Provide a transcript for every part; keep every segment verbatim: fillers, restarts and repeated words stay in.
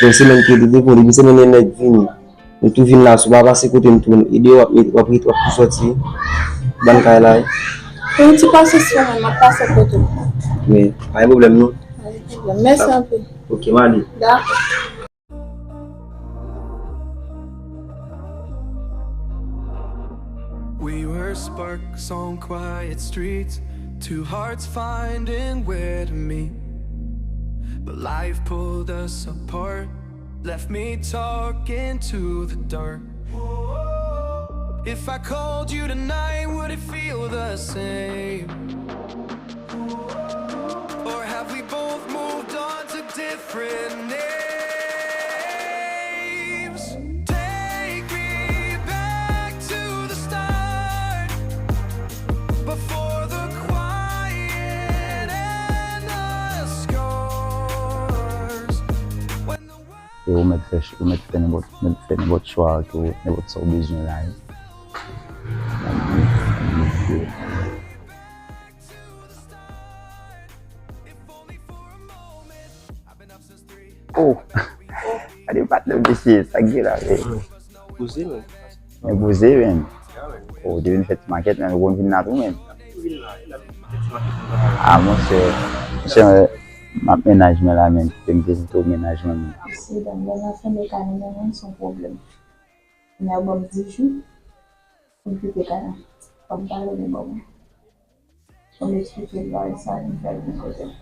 Bon, semèn ki vini, bon, depi semèn nèg vini. Nou tou vin la, si w pa pase kote m tou, ede w ap, w ap ret, w ap tou soti. Ban kay la. Yon ti pase sou mwen, m ap pase kote w. Men, pa gen pwoblèm non. Pa gen pwoblèm. Mèsi anpil. Ok, m ale. Dakò. We were sparks on quiet streets, two hearts finding where to meet. But life pulled us apart, left me talking to the dark. If I called you tonight, would it feel the same? Or have we both moved on to different names? Take me back to the start, before the quiet and the scars. When the world E ou mèt fè, ou mèt fè nenpòt, mèt fè nenpòt chwa ke ou, nenpòt sa ou bezwen la. Oh! Gade patnè mesye, sa k gen la, men. Poze, men. Men poze, men. Oh, ou te vin fè ti makèt, men ou konn vin la tou, men. Ah, monchè, monchè, m ap mennaj mwen la, men. Kite m vizite w mennaj mwen, men. Mesye, dam nan sanble ka nan menm se yon pwoblèm. Nèg ban m dis jou pou m kite kay la. Fò m pale de bò mwen. Fò m eksplike l bagay sa vin fè l vin kote m.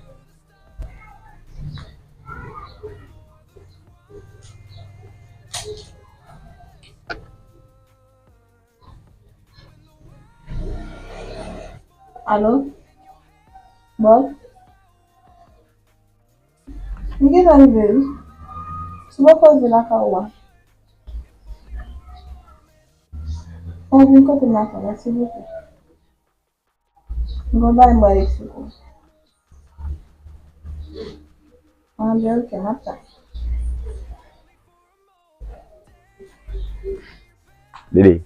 Alo? Bob? M gentan rive wi. Sou bò kote lakay ou a. Ou vin kote m lakay la, silvouplè. M gon bagay m pral eksplike w. Anben, ok, m ap tann. Bebe,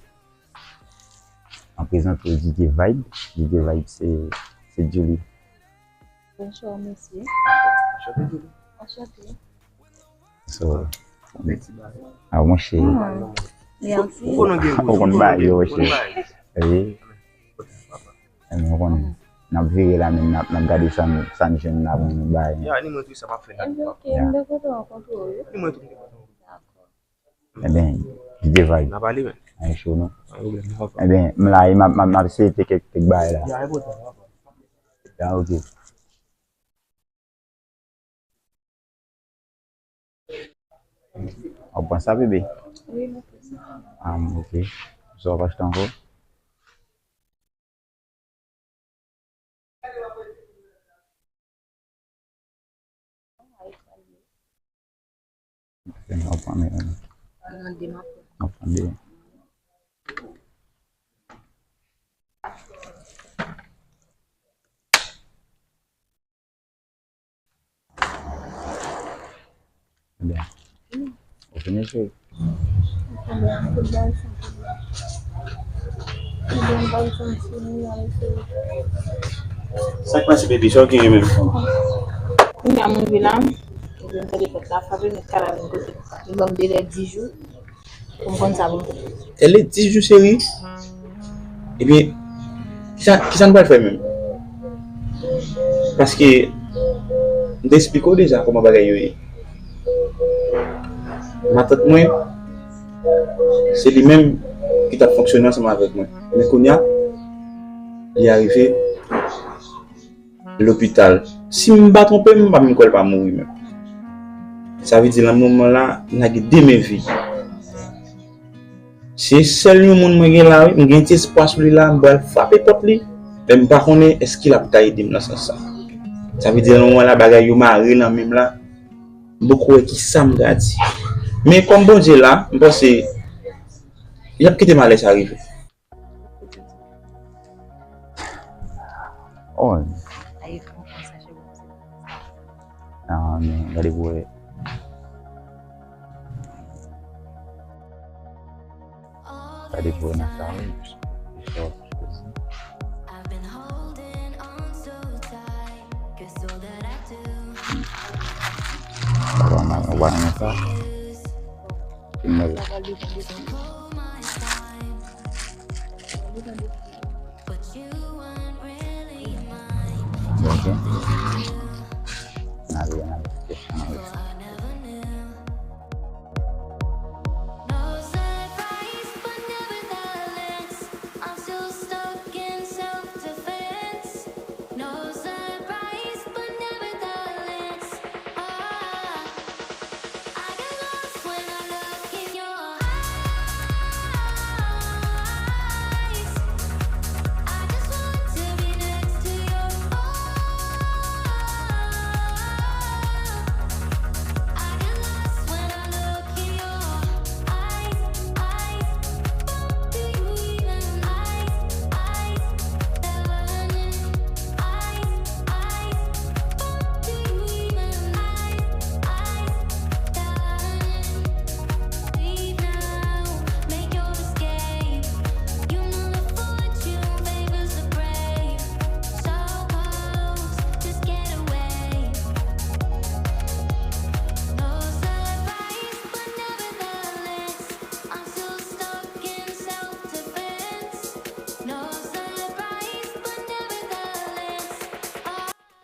an prezante w D J Vibe. D J Vibe se, se Julie. Bonsoir, mesye. Anchante, Julie. Anchante. So, ah, monchè. Ou konn bagay yo, monchè. Wi. Ou konn. N ap vire la, men n ap, n ap gade sa n, sa n jwenn la pou nou bay. Ya, ni mwen tou sa m ap fè la. Ebyen, ok, m te kontan rankontre w, wi. Ni mwen tou m te kontan. Dakò. Ebyen, D J Vibe. N a pale, men. Ay, cho, non? Pa gen pwoblèm, n a fè. Ebyen, m la, m ap, m ap, m ap eseye te kèk, kèk bagay la. Ya, enpòtan, n a fè. Ya, ok. W ap pran sa, bebe? Wi, m ap pran sa. Ah, ok. Sa w ap achte ankò? N ap pran de. N ap pran de. Ebyen, ou fini, cheri? Sa k pase, baby? Sa w genyen menm? Kounye a m rive la, ebyen, m tande pòt la frape, mèt kay la vin kote m. Li ban m delè dis jou. Pou m konn sa pou m fè. Tèlè dis jou, cheri. Ebyen, kisa, kisa nou pral fè menm? Paske, m te eksplike w deja kòman bagay yo ye. Matant mwen, se li menm ki t ap fonksyone ansanm avèk mwen. Men kounye a, li arive lopital. Si m pa twonpe m, m pa menm kwè l pa mouri menm. Sa vle di, nan moman la, m lage de men vide. Se sèl yon moun mwen gen la, wi. M gen ti espwa sou li la, m pral frape pòt li. Men m pa konnen èske l ap ka ede m nan sans sa. Sa vle di, nan moman la, bagay yo mare nan men m la. M poko wè kisa m ka di. Men kòm Bondye la, m panse, y ap kite malè sa rive. Oh. Ayi, fè yon konsa, cheri. Ah, men, gade pou wè. Gade pou wè nan sa, wi. Sa w ap chwazi. Bon, mwen, mwen, Pa renmen sa. Ki move. Bon, ok. N a rive nan kesyon an wi.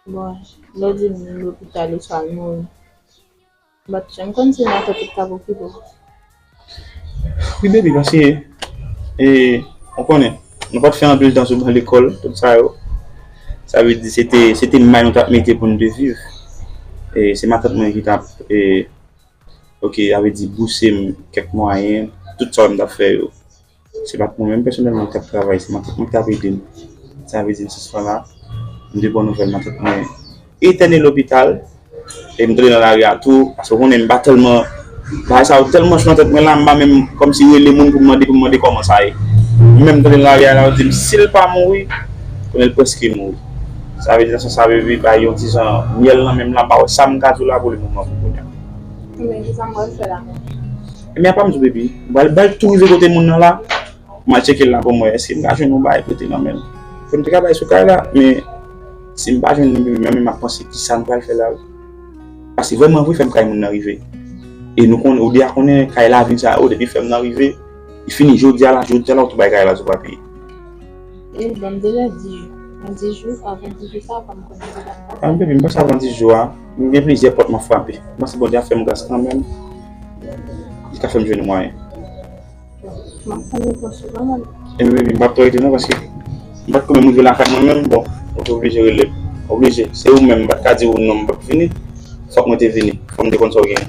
Bon, lè w di m lopital oswa l mouri, m pa t janm konn se matant ou t ap okipe w. Wi, baby, paske, e, ou konnen, nou pa t fè anpil tan sou ban lekòl, tout sa yo. Sa vle di, se te, se te may nou t ap mete pou n te viv. E se matant mwen ki t ap, e, ok, sa vle di, bouse m kèk mwayen, tout sa m t ap fè yo. Se pa t mwen menm pèsonèlman ki t ap travay, se matant mwen ki t ap ede m. Sa vle di, nan sans lan la, m te pran nouvèl matant mwen entène lopital, e m t ale nan lari a tou, paske w konnen m pa tèlman, bagay sa yo tèlman cho nan tèt mwen la, m pa menm kòmsi rele moun pou m mande, pou m mande kòman sa ye. Menm m t ale nan lari a la, yo di m, si l pa mouri, konnen l prèske mouri. Sa vle di, nan sans sa, baby, bay yon ti jan myèl nan men m la, m pa wè sa m ka di w la pou le moman, pou kounye a. Men, kisa m pral fè la menm? Ebyen, apa m di w, baby, m pral bay tou rive kote moun nan la. M al tcheke l la pou m wè èske m ka jwenn yon bagay pote nan men l. Fò m te ka bay sou kay la, men si m pa jwenn li, menm m ap panse kisa m pral fè la. Paske vrèman vre, fè m kay moun nan rive. E nou konnen, ou deja konnen kay lavil sa yo, depi fèm nan rive, li fini jodi a la, jodi a la, ou tou bay kay la sou papye. E ban m delè dis jou. Nan dis jou, avan dis jou sa, fò m konnen deja. Ah, baby, m panse avan dis jou a, m gen plizyè pòt m ap frape. M panse Bondye ap fè m gras kanmenm. Li ka fè m jwenn yon mwayen. M ap tann repons ou kanmenm. Ebyen, baby, m p ap twò rete non, paske m pa t ko menm rive lakay mwen menm, bon, ou te oblije rele m. Oblije. Se ou menm, m pa t ka di ou non, m p ap vini. Fòk mwen te vini. Fò m te konn sa w genyen.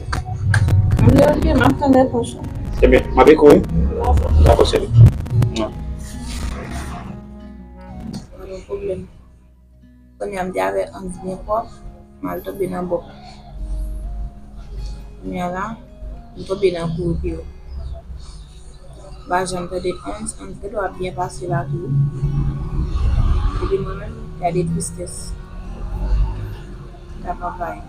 Ebyen, ok, m ap tann repons ou. Ebyen, m ap ekri w, wi. Dakò. Dakò, cheri. Non. Pa gen pwoblèm. Kounye a m te avè Hans byen pwòp, m al tonbe nan bòk. Kounye a la, m tonbe nan kouri pye yo. M pa janm tande Hans, Hans gen dwa ap byen pase la tou. Epi mwen menm, gade tristès k ap anvayi m.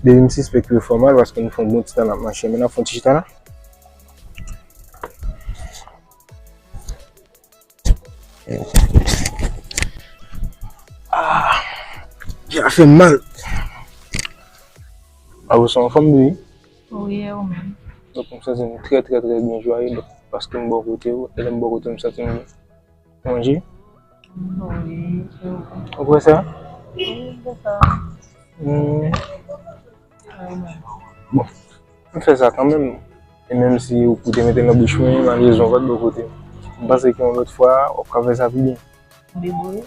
Depi m sispèk yo fè w mal, paske nou fè yon bon ti tan n ap mache, men n ap fè yon ti chita la. Ah, pye a fè m mal. A, ou se anfòm, baby? Wi, e ou menm? Donk, m santi m trè, trè, trè byen jwaye, donk, paske m bò kote w, e lè m bò kote w, m santi m byen. Manje? Wi, e ou? Ou kwè sa? Wi, m kwè sa. Hmm. Wi, men. Bon, m fè sa kanmenm. E menm si ou te mete l nan bouch mwen, malrezman, ou pa t bò kote m. M panse ke yon lòt fwa, w ap ka fè sa pi byen. Debout.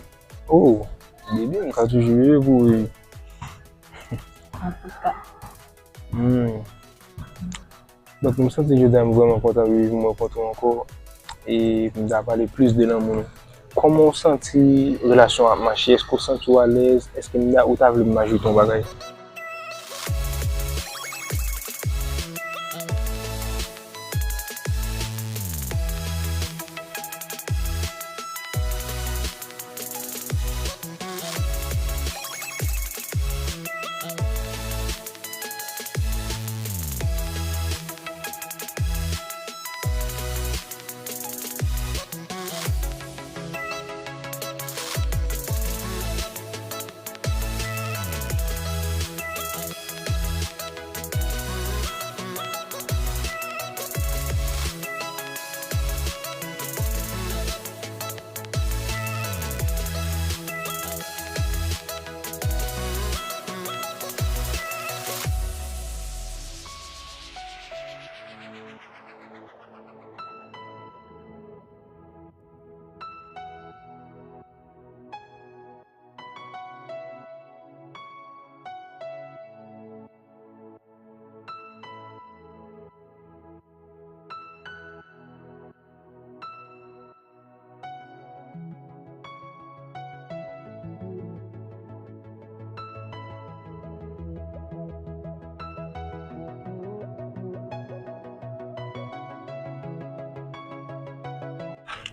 Oh, bebe, m ka toujou bebe pou ou. Antouka. Hmm. Donk, m santi jodi a m vrèman kontan, baby, pou m rankontre w ankò e pou m ta pale plis de lanmou nou. Kòman w santi relasyon an ap mache? Èske w santi w alèz? Èske m ta, ou ta vle m ajoute yon bagay?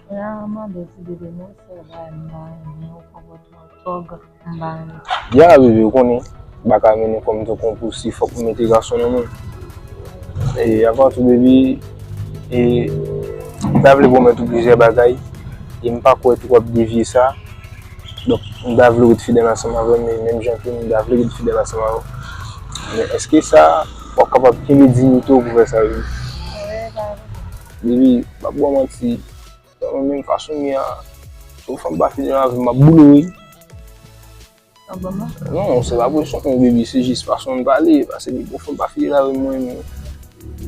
Ya, mande ti bebe, mwen fè bagay m pa renmen, ou konpòtman tòg, m pa renmen. Ya, bebe, ou konnen, m pa ka mennen kò m tankou yon pousi, fòk m mete gason nan men w. E, avan tou, bebe, e, m ta vle pwomèt ou plizyè bagay, e m pa kwè tou w ap devye sa. Donk, m ta vle w ret fidèl ansanm avè m, e menm jan tou, m ta vle ret fidèl ansanm avè w. Men èske sa, w ap kapab kenbe diyite w pou fè sa, bebe? Bebe, m p ap ba w manti. Mwen menm fason m ye a, si yon fanm pa fidèl avè m, m ap boule w, wi. Non, se pa presyon, non, bebe, se jis fason n pale, paske depi yon fanm pa fidèl avè m, mwen, yon,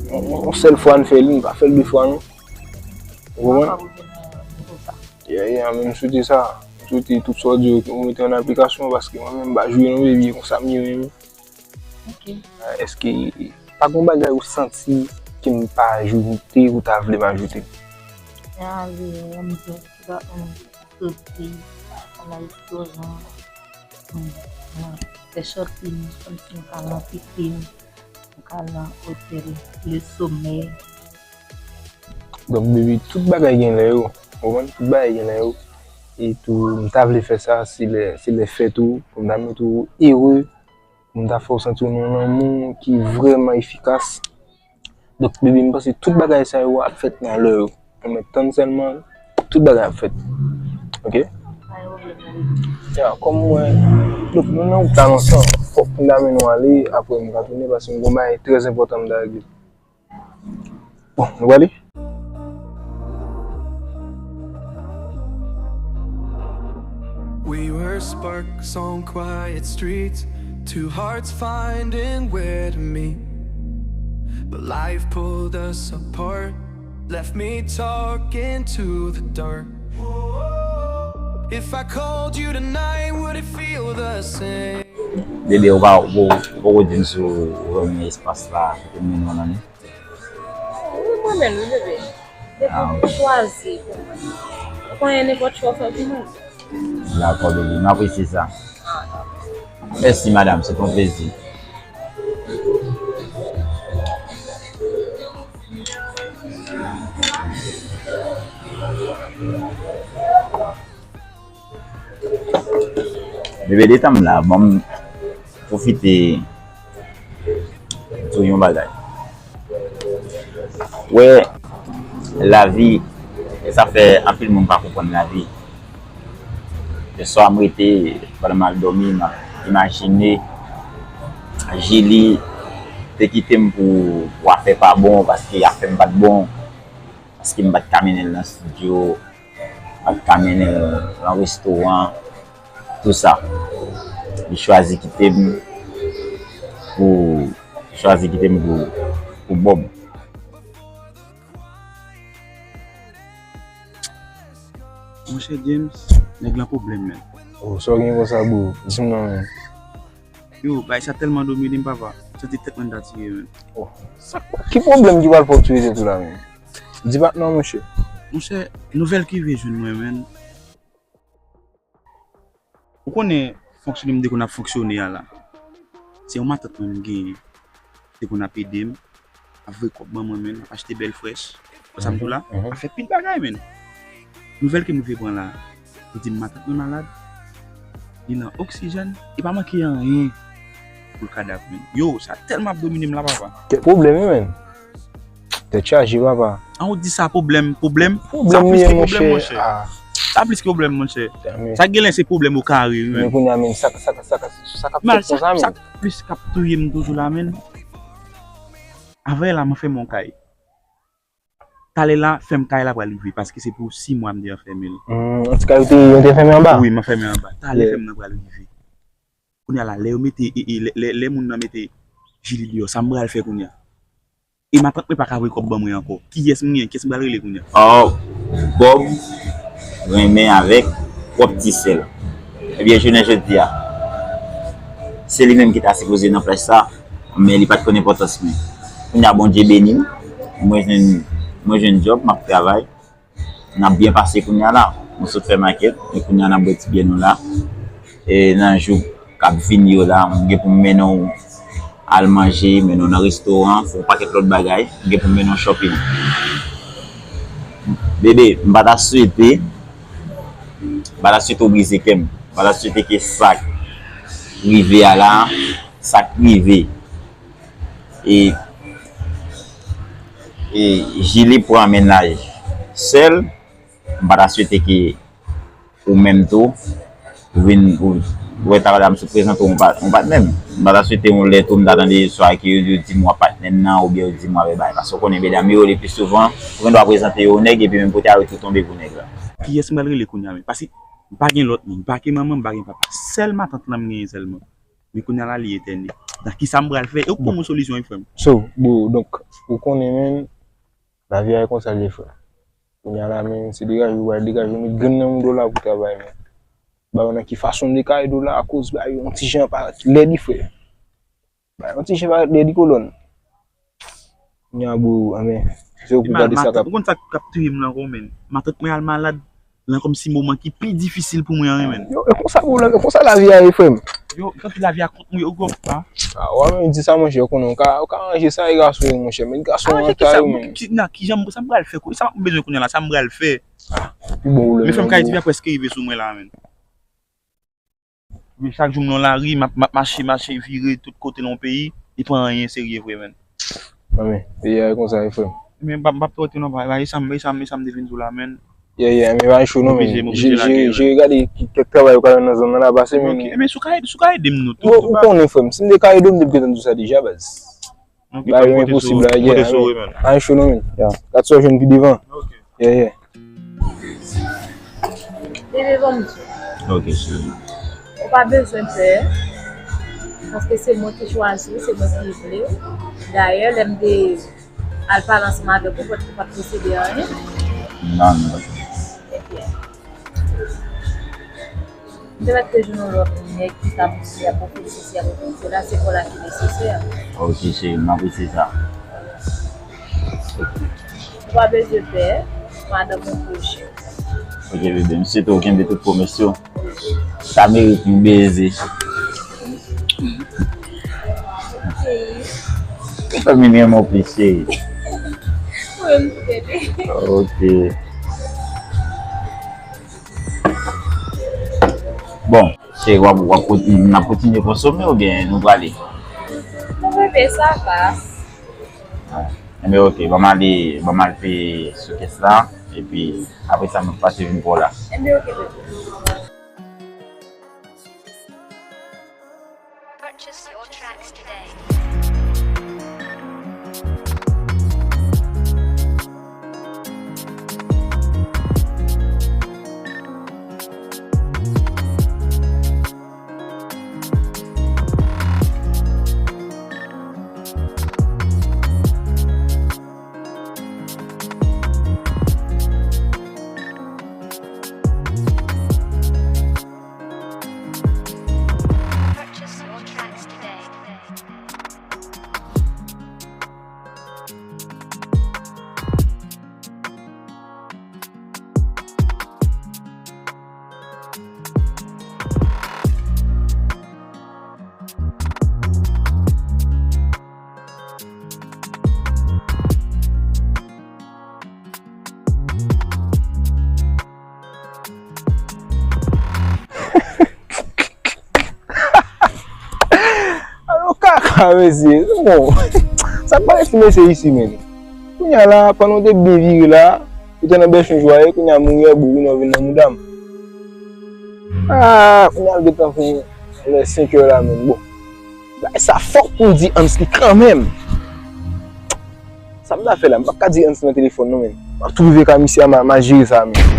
yon, yon sèl fwa n fè li, n pa fè l de fwa, non. Ou konprann? Yeah, yeah, men m swete sa. M swete tout sa w di yo, ou mete an aplikasyon, paske mwen menm, m pa jwe, non, bebe, e konsa m ye menm. Ok. Èske pa gen yon bagay ou santi ke m pa ajoute ou ta vle m ajoute? Ya, wi, m di, m soti nan restoran, m, m fè shopping, kòmsi m ka nan piscine, m ka nan otèl Le Sommet. Donk, bebe, tout bagay gen lè yo, ou konprann? Tout bagay gen lè yo. E tou, m ta vle fè sa, se lè, se lè fèt ou, pou m ta mete w ere, pou m ta fè w santi w nan yon lanmou ki vrèman efikas. Donk, bebe, m panse tout bagay sa yo ap fèt nan lè yo. Ou mèt tann sèlman, tout bagay ap fèt. Ok? Ya, kòm mwen, donk, nou nan wout la ansanm, fòk m ta mennen w ale, apre m ka tounen, paske m gen yon bagay trè enpòtan m ta regle. Bon, nou prale? We were sparks on quiet streets, two hearts finding where to meet. But life pulled us apart, left me talking to the dark. If I called you tonight, would it feel the same? Bebe, ou pa, ou, ou poko di m si w renmen espas la, kote m mennen w la, non? Wi, mwen menm, wi, bebe. Depi ou chwazi, ou konnen nenpòt chwa w fè pou mwen. Dakò, bebe, m apresye sa. Mèsi, madanm, se t on plezi. Bebe, detan m la, ban m pwofite di w yon bagay. Ou wè, lavi, sa fè anpil moun pa konprann lavi. Lèswa m rete, pandan m al dòmi, m ap imajine Jili te kite m pou, pou afè pa bon, paske afè m pa t bon, paske m pa t ka mennen l nan estidyo, m pa t ka mennen l nan restoran, tou sa. Li chwazi kite m pou, li chwazi kite m pou, pou Bob. Monchè James, nèg lan pwoblèm, menn. Oh, sa w gen konsa, bro? Di m non, menn. Yo, bagay sa tèlman domine m, papa. Santi tèt mwen ta tire, menn. Oh. Sa, ki pwoblèm ki pral fè w tire tèt ou la, menn? Di patnè w, monchè. Monchè, nouvèl ki rive jwenn mwen, menn. Ou konnen fonksyone m te konn ap fonksyone a la. Se yon matant mwen m genyen. Te konn ap ede m. Ap voye kòb ban mwen, menn. Ap achte bèl frèch. Wè sa m di w la? Ap fè pil bagay, menn. Nouvèl ke m rive pran la. Li di m matant mwen malad. Li nan oksijèn. Li pa manke anyen pou l kadav, menn. Yo, sa tèlman ap domine m la, papa. Kèk pwoblèm, wi, menn. Tèt chaje, papa. An ou di sa pwoblèm, pwoblèm? Sa plis ke pwoblèm, monchè. Sa plis ke pwoblèm, monchè. Sa genlè se pwoblèm o kare, wi, menn. Men kounye a, menn, sa, sa, sa, sa, sa k ap fèt konsa, menn. Sa k plis k ap touye m toujou la, menn. Avè la, m anfèmen yon kay. Talè la, fèm kay la pral rive, paske se pou sis mwa m te anfèmen l. Hmm, yon ti kay ou te, ou te fèmen anba? Wi, m anfèmen anba. Talè fèm nan pral rive. Kounye a la, lè yo mete, e, e, lè, lè, lè moun nan mete Jili deyò, sa m pral fè kounye a? E matant mwen pa ka voye kòb ban mwen ankò. Kiyès m gen? Kiyès m pral rele kounye a? Oh, Bob renmen avèk pwòp ti sè l. Ebyen, jounen jodi a, se li menm ki ta sipoze nan plas sa, men li pa t konn enpòtans mwen. Kounye a, Bondye beni m, mwen jwenn, mwen jwenn djòb, m ap travay. N ap byen pase kounye a la. Nou sot fè makèt, men kounye a n ap bwè ti byè nou la. E nan jou k ap vini yo la, m gen pou m mennen w al manje, mennen w nan restoran, fè yon pakèt lòt bagay, m gen pou m mennen w shopping. Bebe, m pa ta swete, m pa ta swete w brize kè m. M pa ta swete ke sa k rive a la, sa k rive. E, e Jili pran mennaj sè l, m pa ta swete ke ou menm tou, ou vin, ou, ou wè ta la m sot prezante w yon pa, yon patnè m. M pa ta swete yon lè tou m ta tande swa ke yo, yo di m w ap patnè m nan, oubyen yo di m w ap bagay. Paske w konnen medam yo, le pli souvan, ou gen dwa prezante yo yon nèg, epi menm kote a yo tou tonbe pou nèg la. Kiyès m pral rele kounye a menm? Paske m pa gen lòt moun, m pa gen manman, m pa gen papa. Sèl matant lan m genyen sèlman. Men kounye a la li etène. Nan kisa m pral fè? E ou k ban mwen solisyon wi frè m. So, bro, donk, ou konnen menm, lavi a e konsa l ye frè. Kounye a la menm, se degaje ou pral degaje ou, met grenn nan men w la pou travay menm. Ba yo nan ki fason m degaje w la akoz ba yo yon ti jan pa lè li frè. Ba yo yon ti jan pa lè li kolòn. Kounye a bro, anben, se ou pou gade sa k ap. Ou konn sa k ap touye m la ankò menm. Matant mwen al malad. Lan kòmsi moman ki pi difisil pou mwen an, menn. Yo, e konsa pwoblèm, e konsa lavi a ye, frè m. Yo, tanpri lavi a kont mwen, yo gwo pa. A, w a menm di sa, monchè, ou konnen, ou ka, ou ka ranje sa, e gason yo, monchè, men gason an ta yo, menn. Ki, nan, kijan m, sa m pral fè, kou, sa m bezwen kounye a la, sa m pral fè. A, pi bon ou lè. Men frè m, Kayiti a prèske rive sou mwen la, menn. Men chak jou m nan lari, m ap, m ap mache, mache, vire tout kote nan yon peyi, e pa anyen serye vre, menn. Anben, peyi a e konsa, wi, frè m. Men m p ap, m p ap twò rete non, pa, pa, e sa m, e sa m, e sa m te vin di w la, menn. Yeah, yeah, men pa cho non, menn. M oblije, m oblije lage, menn. Jere gade ki, kèk travay ou ka jwenn nan zòn nan la, pase, menn. Ok, men si w ka ede, si w ka ede m, nou tou. Ou konnen, frè m, si m te ka ede w, m te gentan di w sa deja, baz. Ok, m ap konte sou, m ap konte sou ou, wi, menn. Pa cho non, menn. Gad sa w jwenn pi devan. Ok. Yeah, yeah. Bebe, ban m di w. Ok, cheri. Ou pa bezwen pè. Paske se mwen ki chwazi w, se mwen ki vle w. Dayè, lè m te al pale ansanm avèk ou, ou pa t posede anyen. Non, non. Ebyen. M te mèt te jwenn yon lòt nèg ki t ap di ap ofri sesi, ap ofri sela, se kò la ki nesesè. Ok, cheri, m apresye sa. Ou pa bezwen pè, madanm ou pwoche. Ok, bebe, m swete w kenbe tout pwomès yo. Sa merite yon beze. Fanmi m renmen w plis, cheri. Mwen menm tou, bebe. Ok. Bon, cheri, w ap, w ap kontinye, n ap kontinye konsome oubyen nou prale? Non, bebe, sa va. Enben, ok, ban m ale, ban m al peye sou kès la, epi apre sa, m ap pase vin pran w la. Enben, ok, bebe. Purchase your tracks today. Purchase your tracks today. Ah, mesye, bon. Sa k parèt ti mesye isi, men. Kounye a la, pandan w te byen vire la, ou te nan bèch yon jwaye, kounye a mouri, bouboun nan vin nan mouda m. Ah, kounye a l gentan fini lè senk è la, men. Bon. Bagay sa fòk pou m di Ansly kanmenm. Sa m ta fè la, m p ap ka di Ansly nan telefòn, non, men. M ap tou rive ka misye a, m a, m a jere sa, men.